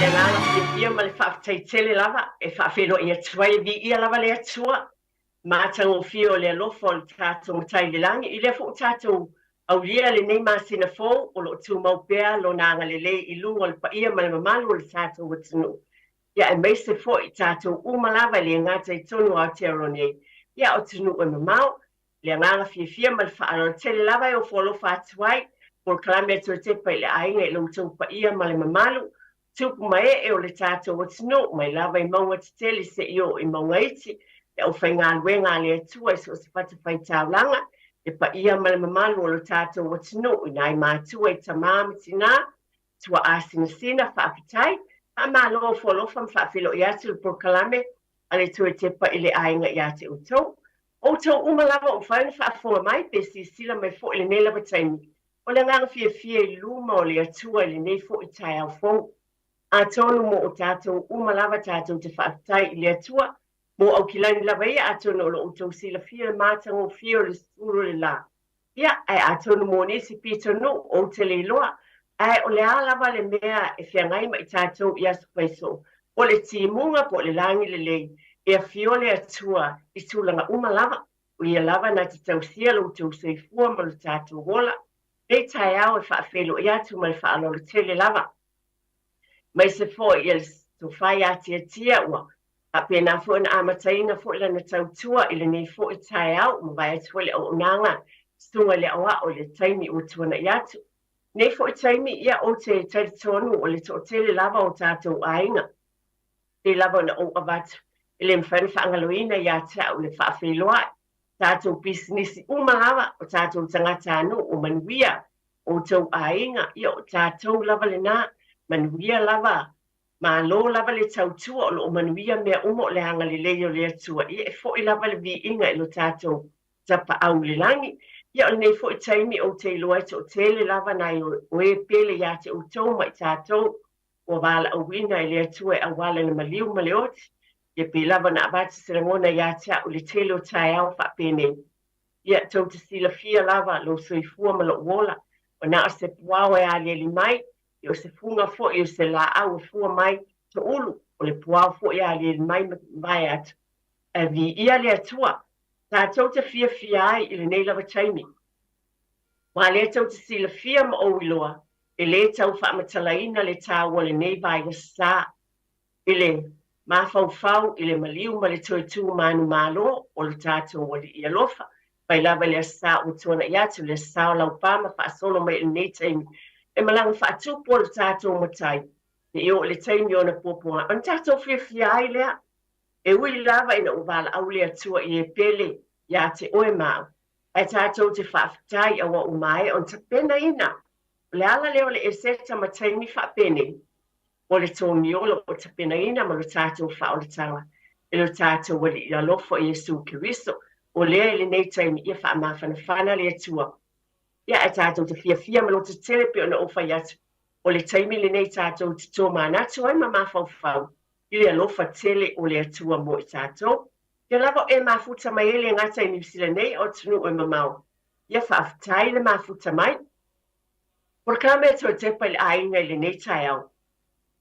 Le agaga fiafia ma le faafetai tele lava e faafeiloai atu ai e viia lava le Atua matagofie o le alofa o le tatou Matai i le Lagi i lea foi ua tatou aulia lenei masina fou o lo o tumau pea Lona agalelei i luga o le paia ma le mamalu o le tatou atunuu ia aemaise foi tatou uma lava e le gata i totonu o Aotearoa nei ia o atunuu e mamao. Le agaga fiafia ma le faaaloalo tele lava e ofo alofa atu ai polokalame a Toetepa i le aiga i lo outou paia ma le mamalu, tupu ma ee o le tatou atunuu, mai lava i mauga tetele seia oo i mauga iti, le aufaigaluega a le Atua i so o se fatafaitaulaga, le paia ma le mamalu o lo tatou atunuu i nai matua i tamā ma tinā, tuaa sinasina, faafetai, faamalo ofo alofa ma faafeiloai atu le polokalame a le Toetepa i le aiga ia te outou. Outou uma lava ua mafai ona faafofoga mai pe silasila mai foi i lenei lava taimi. O le agaga fiafia i luma o le Atua i lenei foi taeao fou. Atonu mo o tatou uma lava tatou te faafetai i le Atua mo Aukilani lava ia atonu o lo outou silafia le matagofie o le sulu o le la. Ia, ae atonu mo nisi pitonuu ou te le iloa, ae o le a lava le mea e feagai ma i tatou i aso faisoo, po o le timuga po o le lagi lelei, e afio le Atua i tulaga uma lava, o Ia lava na te tausia lo outou soifua ma lo tatou ola, nei taeao e faafeiloai atu ma le faaaloalo tele lava. Aemaise foi ia le tofa ia Tiatia ua faapena foi ona amataina foi lana tautua i lenei foi taeao, mavae atu foi le auaunaga susuga i le aoao i le taimi ua tuanai atu. Nei foi taimi, ia ou te talitonu o le toatele lava o tatou aiga, pei lava ona ou avatu, e le mafai ona faagaloina ia te au le faafeiloai, tatou pisinisi uma lava, o tatou tagatanuu o manuia, outou aiga, ia o tatou lava lena, manuia lava, malo lava le tautua, o lo o manuia mea uma o le agalelei o le Atua, ia e foi lava le viiga i lo tatou Tapaau i le lagi. Ia o lenei foi taimi ou te iloa e toatele lava nai o e pele ia te outou ma i tatou ua valaauina e le Atua e auala i le maliu ma le oti, ia pei lava ona avatu se lagona ia te au i le tele o taeao faapenei. Ia, tou te silafia lava lou soifua ma lou ola, ua na o se puao e aliali mai, ia o se fuga foi o se laau e fua mai, toulu, o le puao foi e aliali mai ma vae atu. Ae viia le Atua, tatou te fiafia ai i lenei lava taimi. Aua lea tou te silafia ma ou iloa, e lē tau faamatalaina le taua o lenei vaiasa. I le mafaufau i le maliu ma le toe tu manumalo o lo tatou Alii alofa, mai lava i le Aso Sa ua tuanai atu, le Aso Sa o Laupa ma faasolo mai i lenei taimi e malaga faatupu o lo tatou Matai, seia oo i le taimi o ona puapuaga, ona tatou fiafia ai lea. E ui lava ina ua valaau le Atua i e pele ia te oe ma au, ae tatou te faafetai aua ua maea ona tapenaina. O le ala lea o le Eseta ma taimi faapenei, o le togiola ua tapenaina ma lo tatou faaolataga e lo tatou Alii alofa o Iesu Keriso, o lea i lenei taimi ia faamafanafana le Atua. Ia ae tatou te fiafia ma lototetele pei ona ou fai atu, o le taimi lenei tatou te tomanatu ai ma mafaufau i le alofa tele o le Atua mo i tatou. Ia lava o e mafuta mai ai le gata i Niu Sila nei o atunuu e mamao. Ia faafetai le mafuta mai. Polokalame e toe tepa i le aiga i lenei taeao.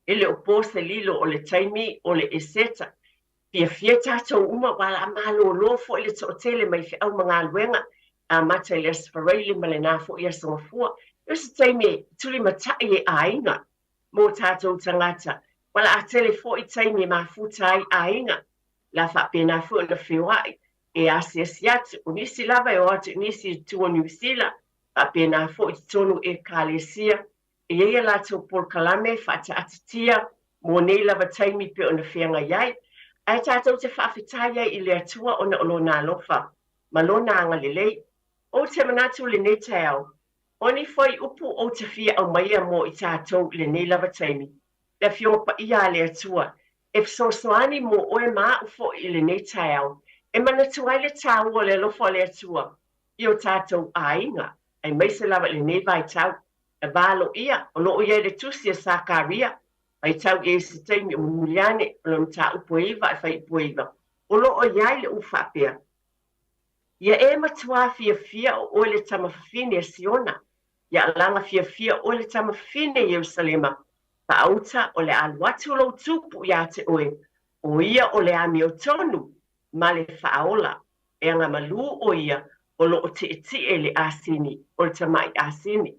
E le o po se lilo o le taimi o le Eseta. Fiafia tatou uma ua la malōlō foi le toatele mai feau ma galuega, amata i le Aso Faraile ma lena foi Aso Gafua. E o se taimi e tulimatai e aiga mo tatou tagata. Ua la tele foi taimi e mafuta ai aiga. La faapena foi ona feoai e asiasi atu. O nisi lava e o atu i nisi i tua o Niu Sila, Faapena foi totonu Ekalesia, e i ai a latou polokalame faataatitia mo nei lava taimi pei ona feagai ai. Ae tatou te faafetai ai i le Atua ona o Lona alofa ma Lona agalelei. Ou te manatu i lenei taeao, o ni fuaiupu ou te fia aumaia mo i tatou i lenei lava taimi, le Afioga Paia a le Atua, e fesoasoani mo oe ma aʻu foi i lenei taeao, e manatu ai le taua o le alofa o le Atua i o tatou aiga, aemaise lava i lenei vaitau. E valoia, o lo o i ai le tusi a Sakaria, vaitau i ai se taimi o mulimuli ane, o le mataupu e 9 e faiupu e 9, o lo o i ai le upu faapea, Ia e matuā fiafia o oe le tama fafine a Siona, ia alaga fiafia oe le tama fafine Ierusalema. Faauta o le a alu atu lou Tupu iā te oe, o ia o le amiotonu ma le faaola, e agamalū o ia o lo o tietie i le asini o le tamai asini.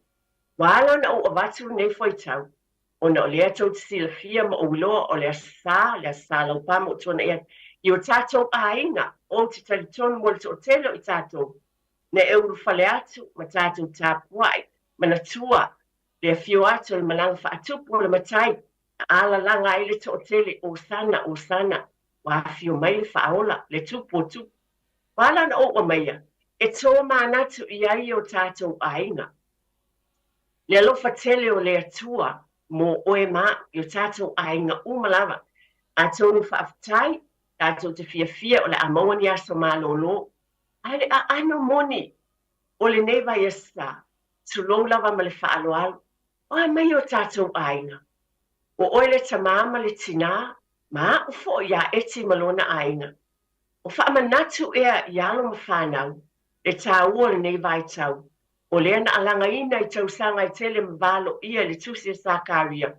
Ua ala ona ou avatu lenei fuaitau, ona o lea tou te silafia ma ou iloa o le Aso Sa, le Aso Sa Laupa ma ou tuanai atu i o tatou aiga, ou te talitonu mo le toatele o i tatou, na e ulufale atu ma tatou tapuai, manatua le afio atu o le malaga faatupu o le Matai, na alalaga ai le toatele, Osana, Osana, ua afio mai le Faaola, le Tupu o Tupu. Ua ala ona ou aumaia, e tōmanatu i ai o tatou aiga. Le alofa tele o le Atua mō oe ma au, i o tatou aiga uma lava. Atonu faafetai, tatou te fiafia o le a maua ni aso malōlō. Ae le aano moni o lenei vaiaso, tulou lava ma le faaaloalo, o a mai o tatou aiga? O oe le tamā ma le tinā, ma aʻu foi iā Eti ma lona aiga. O faamanatu ea i alo ma fanau le tāua o lenei vaitau, o lea na alagaina i tausaga e tele ma valoia i le tusi a Sakaria,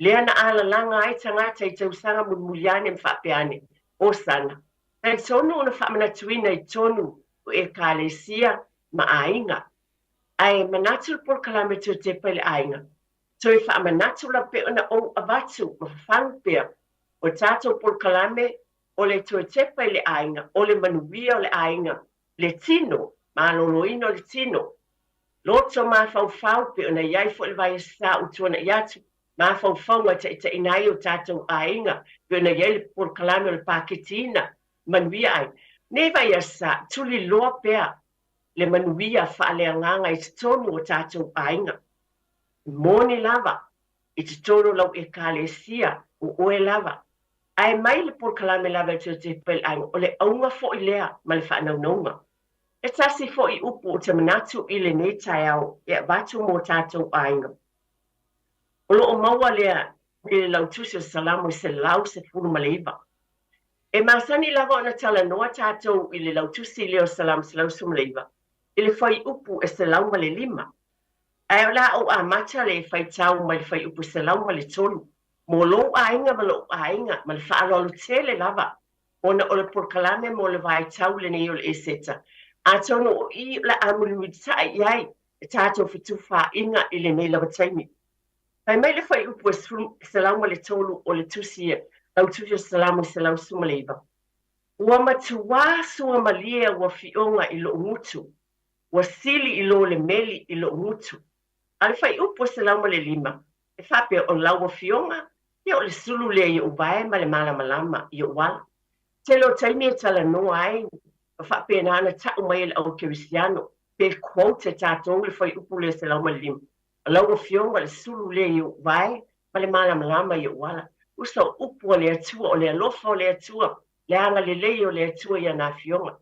lea na alalaga ai tagata i tausaga mulimuli ane ma faapea ane, Hosana. Talitonu ona faamanatuina i totonu o Ekalesia ma aiga. Ae manatu le polokalame toe tepa i le aiga, toe faamanatu la pei ona ou avatu ma fafagu pea o le tatou polokalame o le toe tepa i le aiga, o le manuia o le aiga, le tino, maloloina o le tino, loto mafaufau pei ona i ai foi le vaiaso sa ua tuanai atu, mafaufauga e taitaiina ai o tatou aiga pei ona i ai le polokalame o le paketiina manuia ai. Nei vaiaso sa, tuliloa pea le manuia faaleagaga i totonu o tatou aiga. E moni lava, i totonu o lau Ekalesia, o oe lava. Ae mai le polokalame lava e toe tepa i le aiga, o le auga foi lea ma le faanaunauga. E tasi foi upu ou te manatu i lenei taeao e avatu mo tatou aiga. O lo o maua lea i le lautusi o Salamo 119. E masani lava ona talanoa tatou i le lautusi lea o Salamo 119 i le fuaiupu e 105. Ae o le a ou amata le faitau mai le fuaiupu 103 mo lou aiga ma lo'u aiga ma le faaaloalo tele lava ona o le polokalame mo le vaitau lenei o le Eseta. Atonu o i o le a mulimulitai i ai le tatou fetufaaiga i lenei lava taimi. Fai mai le fuaiupu e 103 o le tusi lau tusi o Salamo 119, Ua matuā suamalie au afioga i lo'u gutu, ua sili i lo le meli i lo'u gutu. A o le fuaiupu e 105, e faapea, O lau afioga, ia o le sulu lea i o'u vae ma le malamalama i o'u ala. Tele o taimi e talanoa ai ma faapena ona ta'u mai e le au kerisiano pe quote e tatou le fuaiupu lea 105, O lau Afioga o le sulu lea i ou vae ma le malamalama i ou ala. Uso, o upu a le Atua, o le alofa o le Atua, le agalelei o le Atua i ana Afioga.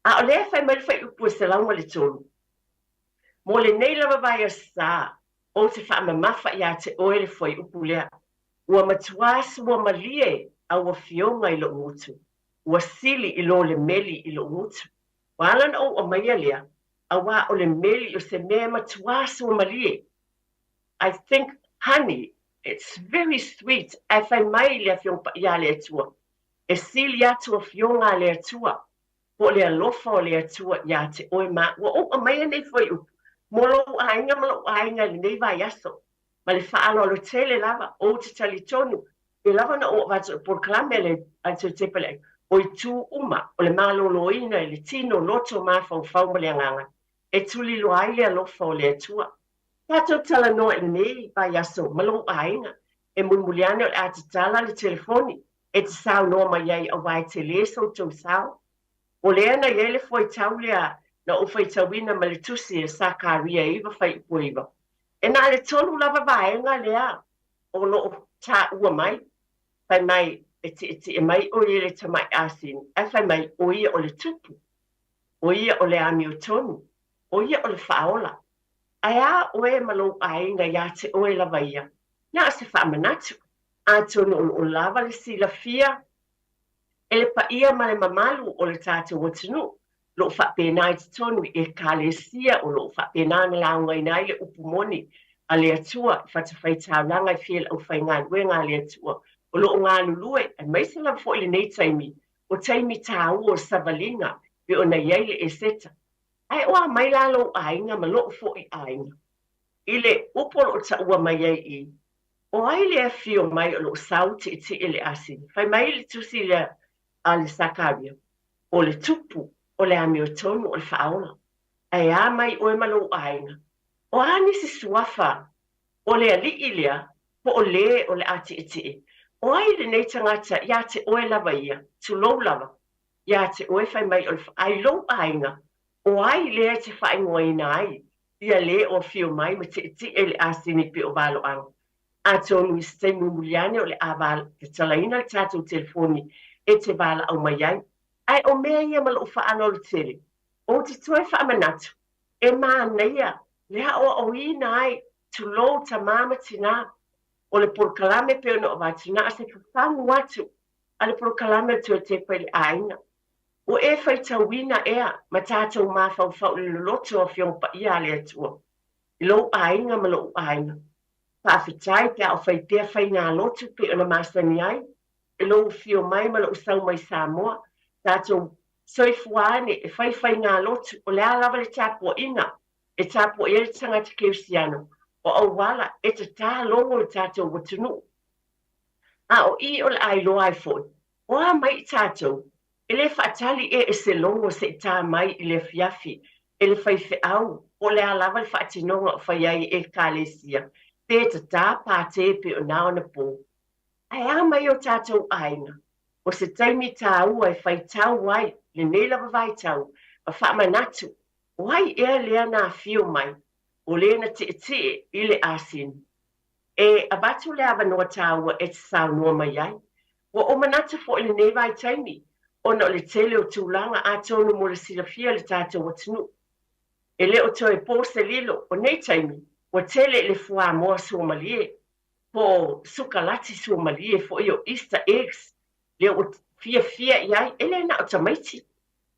A o lea e fai mai le fuaiupu e 103, Mo lenei lava vaiaso, ou te faamamafa iā te oe le fuaiupu lea, Ua matuā suamalie au Afioga i lo'u gutu, ua sili i lo le meli i lo'u gutu. Ua ala ona ou aumaia lea, auā o le meli o se mea e matuā suamalie. I think honey, it's very sweet, ae fai mai le Afioga Paia a le Atua, e sili atu Afioga a le Atua, po o le alofa o le Atua iā te oe ma ua ou aumaia nei fuaiupu mo lou aiga ma lo'u aiga i lenei vaiaso, ma le faaaloalo tele lava, ou te talitonu, e lava ona ou avatu o le polokalame a le Toetepa le o itu uma o le maloloina i le tino, loto, mafaufau ma le agaga, e tuliloa ai le alofa o le Atua. Tatou talanoa i lenei vaiaso ma lou aiga, e mulimuli ane o le a tatala le telefoni e te saunoa mai ai auā e tele so outou sao. O lea na i ai le fuaitau lea na ou faitauina ma le tusi a Sakaria 9 fuaiupu 9. E na o le tolu lava vaega lea o lo o taua mai, fai mai e tietie mai ʻo ia i le tamai asini, ae fai mai ʻo ia o le tupu, ʻo ia o le amiotonu, ʻo ia o le faaola. Ae a ʻoe ma lou aiga iā te ʻoe lava ia, na o se faamanatu. Atonu o lo o lava le silafia e le paia ma le mamalu o le tatou atunuu, lo o faapena i totonu i Ekalesia, o lo o faapena ona laugaina ai le upu moni. a le Atua i fatafaitaulaga e fia le aufaigaluega a le Atua o lo o galulue, aemaise lava foi lenei taimi, o taimi tāua o savaliga pei ona i ai le Eseta. Ae o a mai la lou aiga ma lou foi aiga? I le upu o lo o taua mai ai i, O ai le afio mai o lo o sau tietie le asini? Fai mai le tusi lea a le Sakaria, O le tupu o le amiotonu o le faaola. Ae a mai oe ma lou aiga? O a nisi suafa o le alii lea po o lē o le a tietie? O ai lenei tagata iā te oe lava ia, tulou lava, iā te oe fai mai o le ai lou aiga, o ai lea e te faaigoaina ai ia lē o afio mai ma tietie i le asini pei o valoaga? Atonu i se taimi mulimuli ane o le a tatalaina le tatou telefoni e te valaau mai ai. Ae o mea ia ma lou faaaloalo tele, ou te toe faamanatu, e manaia le aoaoina ai, tulou tamā ma tinā, o le polokalame pei ona avatu, na o se fafagu atu a le polokalame o le Toe Tepa i le Aiga. Ua e faitauina ea ma tatou mafaufau i le loloto o Afioga Paia a le Atua i lou aiga ma lou aiga. Faafetai pe a o fai pea faigalotu pei ona masani ai i lou afio mai ma lou sau mai Samoa. Tatou soifua ane e fai faigalotu, o le a lava le tapuaiga e tapuai ai le tagata kerisiano, o auala e tatā logo i tatou atunuu. A o i o le a iloa ai foi, o a mai i tatou, e le faatali ea e se logo se i tā mai i le afiafi e le faifeau po o le a lava le faatinoga o fai ai e Ekalesia, pe tatā pātē pei o nā ona pō. Ae a mai o tatou aiga, o se taimi tāua e faitau ai lenei lava vaitau ma faamanatu o ai ea lea na afio mai, o le na tietie i le asini. E avatu le avanoa tāua e te saunoa mai ai. Ua ou manatu foi i lenei vaitaimi, ona o le tele o tulaga atonu mo le silafia e le tatou atunuu. E le o toe po se lilo, o nei taimi, ua tele i le fuamoa suamalie, po o sukalati suamalie foi o Easter eggs, lea ua fiafia i ai, e le na o tamaiti.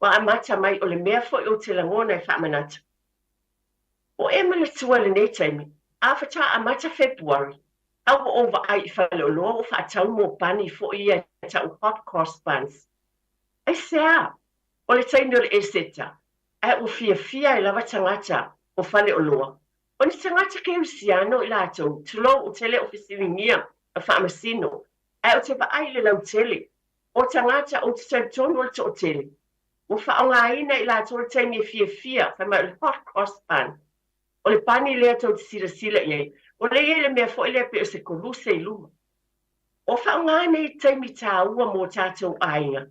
Ua amata mai o le mea foi ou te lagona e faamanatu. O e manatua lenei taimi, a faatoa amata February, a ua ou vaai i faleoloa ua faatau mopani foi ia e tau hot cross buns. Aisea? O le taimi o le Eseta, ae ua fiafia ai lava tagata o faleoloa. O ni tagata kerisiano i latou, tulou ou te le o fesiligia ma faamasino, ae ou te vaai i le lautele o tagata ou te talitonu o le toatele. Ua faaaogaina i latou le taimi e fiafia, fai mai o le hot cross bun. O le pani lea tou te silasila i ai, o lea e i ai le mea foi lea pei o se koluse i luma. O faaaoga nei taimi tāua mō tātou aiga.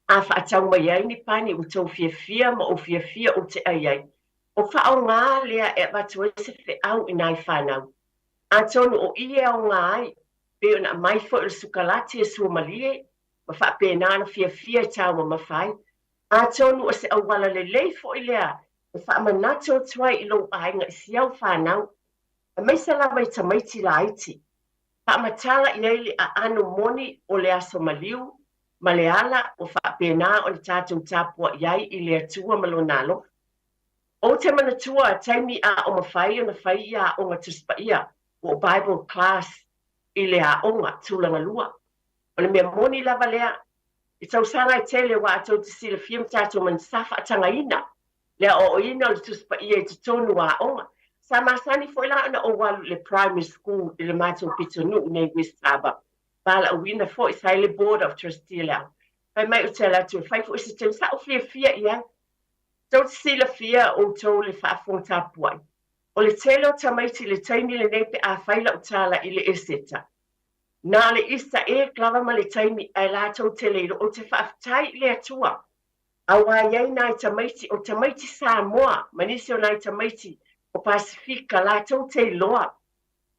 A faatau mai ai ni pani ua tou fiafia ma ou fiafia ou te ai ai, o faaaoga lea e avatu ai se feau i nai fanau. Atonu o i e aoga ai, pei ona aumai foi o le sukalati e suamalie ma faapena ona fiafia e taumamafa ai. Atonu o se auala lelei foi lea e faamanatu atu ai i lou aiga i si au fanau, aemaise lava i tamaiti laiti. Faamatala i ai le aano moni o le aso maliu ma le ala ua faapena ona tatou tapuai ai i le Atua ma Lona alofa. Ou te manatua taimi a o mafai ona fai ia aoga Tusi Paia po o Bible Class i le aoga tulaga lua. O le mea moni lava lea, i tausaga e tele ua tou te silafia ma tatou mani sa faatagaina le aoaoina o le Tusi Paia i totonu o aoga. Sa masani foi la ona ou alu i le primary school i le matou pitonuu nei West Harbour. Valaauina foi sa i le board of trustee le aoga. Fai mai ou te alu atu e fai foi se taimi, sa ou fiafia i ai. Tou te silafia outou le faafofoga tapuai. O le tele o tamaiti i le taimi lenei pe a fai lau tala i le Eseta. Na le Easter egg lava ma le taimi ae latou te le iloa. Ou te faafetai i le Atua Aua e i ai nai tamaiti, o tamaiti Samoa ma nisi o nai tamaiti o Pasifika latou te iloa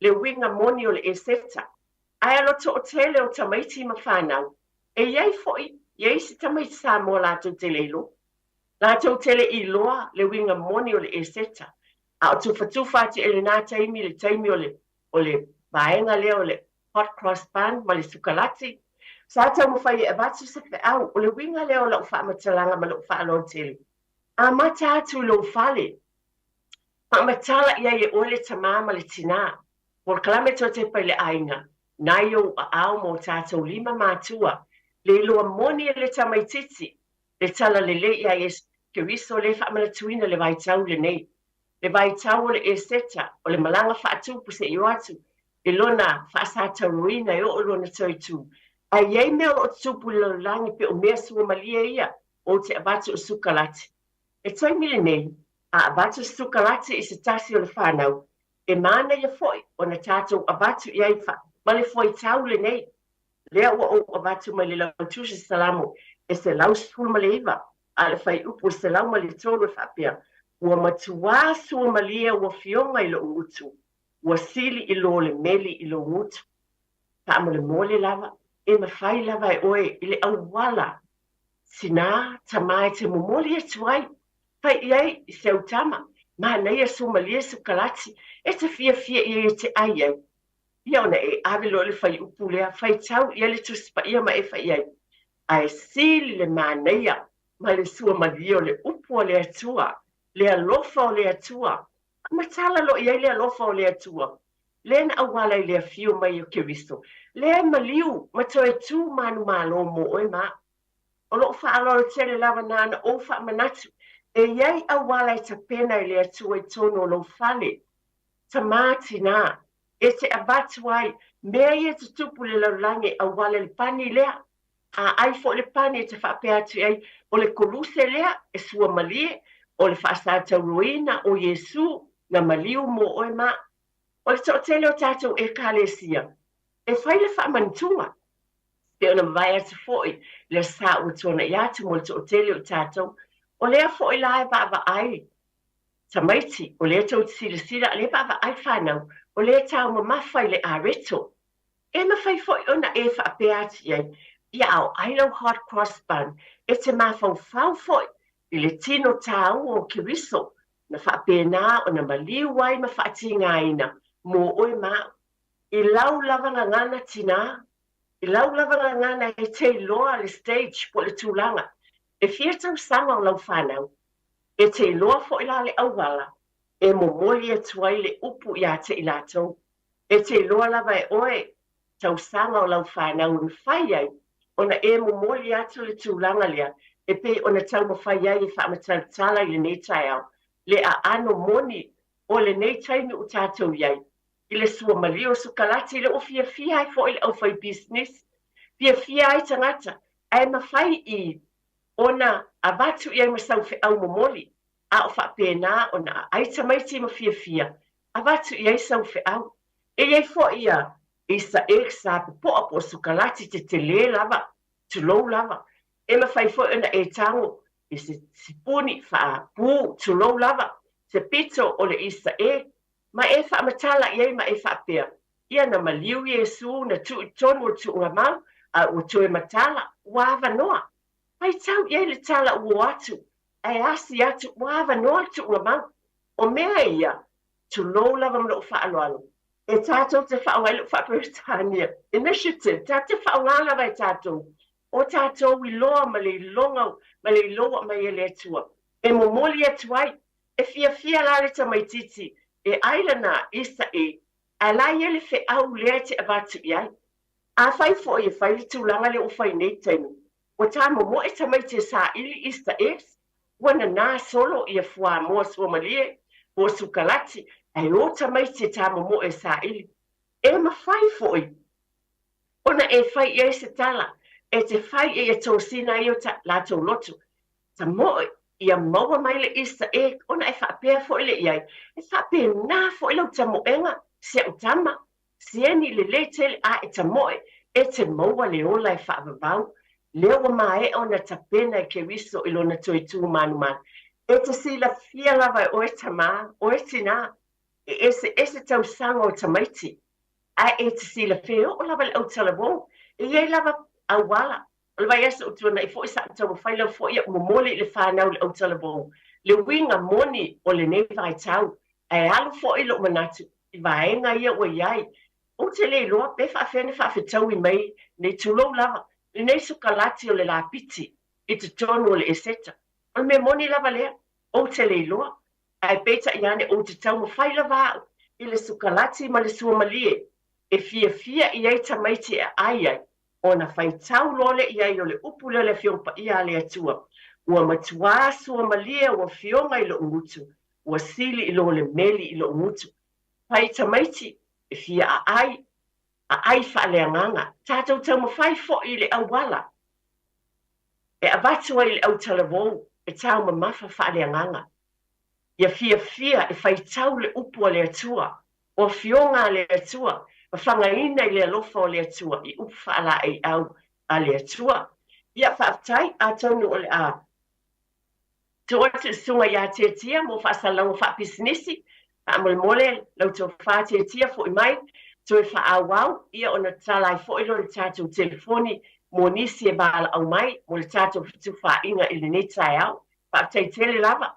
le uiga moni o le Eseta. Ae o le toatele o tamaiti ma fanau, e i ai foi ia isi tamaiti Samoa latou te le iloa. Latou te le iloa le uiga moni o le Eseta. A o tufatufa atu i lena taimi le taimi o le o le vaega lea o le hot cross bun ma le sukalati, sa taumafai e avatu se feau, o le uiga lea o lau faamatalaga ma lou faaaloalo tele. Amata atu i lou fale. Faamatala i ai e oe le tamā ma le tinā. Polokalame toe tepa i le aiga, nai ou aao ma o tātou lima matua, le iloa moni e le tamaitiiti, le talalelei ia Iesu Keriso lea e faamanatuina le vaitau lenei, le vaitau o le Eseta, o le malaga faatupu seia oo atu i lona faasatauroina e oo i lona toe tu. Ae i ai mea o lo o tutupu i le lalolagi pei o mea suamalie ia ou te avatu o sukalati. Le taimi lenei, a avatu se sukalati i se tasi o le fanau, e manaia foi ona tatou avatu i ai ma le fuaitau lenei. Lea ua ou avatu mai le Lautusi Salamo e 119, a o le fuaiupu e 103 e faapea, Ua matuā suamalie ua afioga i lou gutu, ua sili i lo le meli i lou gutu. Faamolemole lava, e mafai lava e oe i le auala tinā, tamā e te momoli atu ai, fai i ai i si au tama, manaia suamalie sukalati, e te fiafia i ai e te ai ai. Ia ona e ave loa le fuaiupu lea, faitau i ai le Tusi Paia ma e fai i ai, Ae sili le manaia ma le suamalie o le upu a le Atua, le alofa o le Atua. Matala loa i ai le alofa o le Atua, lea na auala i le afio mai o Keriso, lea e maliu ma toe tu manumalo mo oe ma au. O lou faaaloalo tele lava na ona ou faamanatu, e i ai auala e tapena e le Atua i totonu o lou fale, tamā tinā, e te avatu ai mea ia e tutupu i le lalolagi e auala i le pani lea. A ai foi le pani e te faapea atu i ai, o le koluse lea e suamalie, o le faasatauroina o Iesu na maliu mo oe ma au. O le toatele o tatou Ekalesia e fai le faamanituga, pei ona mavae atu foi le sa ua tuanai atu mo le toatele o tatou, o lea foi la e vaavaai tamaiti, o lea tou te silasila, o lea e vaavaai fanau, o lea e taumamafa i le areto. E mafai foi ona e faapea atu i ai, Ia a o ai lau hot cross bun, e te mafaufau foi i le tino tāua o Keriso na faapena ona maliu ai ma faatigaina mō oe ma au. I lau lava gagana tinā, i lau lava gagana e te iloa le stage po o le tulaga e fia tausaga o lau fanau, e te iloa foi la le auala e momoli atu ai le upu iā te i latou. E te iloa lava e oe tausaga o lau fanau e mafai ai ona e momoli atu le tulaga lea e pei ona taumafai ai e faamatalatala i lenei taeao le aano moni o lenei taimi ua tatou i ai i le suamalie o sukalati lea ua fiafia ai foi le aufaipisinisi, fiafia ai tagata ae mafai i ona avatu i ai ma sau feau momoli a o faapena ona aai tamaiti ma fiafia avatu i ai sau feau. E i ai foi ia Easter eggs sa popoa po o sukalati tetele lava, tulou lava. E mafai foi ona e tago i se sipuni faapū, tulou lava, se pito o le Easter egg, ma e faamatala i ai ma e faapea, Ia na maliu Iesū na tuu i totonu o le tuugamau, a ua toe matala, ua avanoa. Faitau i ai le tala ua o atu, ae asi atu, ua avanoa le tuugamau. O mea ia, tulou lava ma lou faaaloalo, e tatou te faaaoga ai lou faa-Peretania, initiative, tatou te faaaoga lava e tatou, o tatou iloa ma le iloga ma le iloa mai e le Atua, e momoli atu ai. E fiafia la le tamaitiiti e ai lana Easter egg, ae la ia le feau lea e te avatu i ai. Afai foi e fai le tulaga lea ua fai nei taimi, Ua tamomoe tamaiti e saili Easter eggs, ua nanā solo ia fuamoa suamalie po o sukalati, ae o tamaiti e tamomoe e saili. E mafai foi ona e fai i ai se tala e te fai e ia tosina ai o latou loto. Tamoe ia maua mai le Easter egg ona e faapea foi le i ai, e faapena foi lau tamoega si au tama Sieni lelei tele a e tamoe e te maua le ola e faavavau, lea ua maea ona tapena e Keriso i lona toe tū manumanu. E te silafia lava e oe tamā, oe tinā, e eseese tausaga o tamaiti, ae e te silafia e oo lava le autalavou, e i ai lava auala. O le vaiaso ua tuanai foi sa ou taumafai lava foi au momoli i le fanau i le autalavou, le uiga moni o lenei vaitau, ae alu foi lou manatu i vaega ia ua i ai. Ou te le iloa pe faafefea ona faafetaui mai nei, tulou lava, lenei sukalati o le lapiti i totonu o le Eseta. O le mea moni lava lea, ou te le iloa. Ae peitai ane ou te taumafai lava au i le sukalati ma le suamalie e fiafia i ai tamaiti e aai ai, ona faitau loa lea i ai o le upu lea o le Afioga Paia a le Atua, Ua matuā suamalie ua afioga i lou gutu, ua sili i lo le meli i lou gutu. Fai tamaiti e fia aai, aai faaleagaga. Tatou taumafai foi i le auala e avatu ai i le autalavou e taumamafa faaleagaga. Ia fiafia e faitau le upu a le Atua, o Afioga a le Atua, fafagaina i le alofa o le Atua i upu faalaeiau a le Atua. Ia, faafetai, atonu o le a tuu atu i le susuga ia Tiatia mo faasalalauga faapisinisi. Faamolemole lau tofa Tiatia foi mai, toe faaauau, ia ona tatala ai foi lea o le tatou telefoni mo nisi e valaau mai mo le tatou fetufaaiga i lenei taeao. Faafetai tele lava.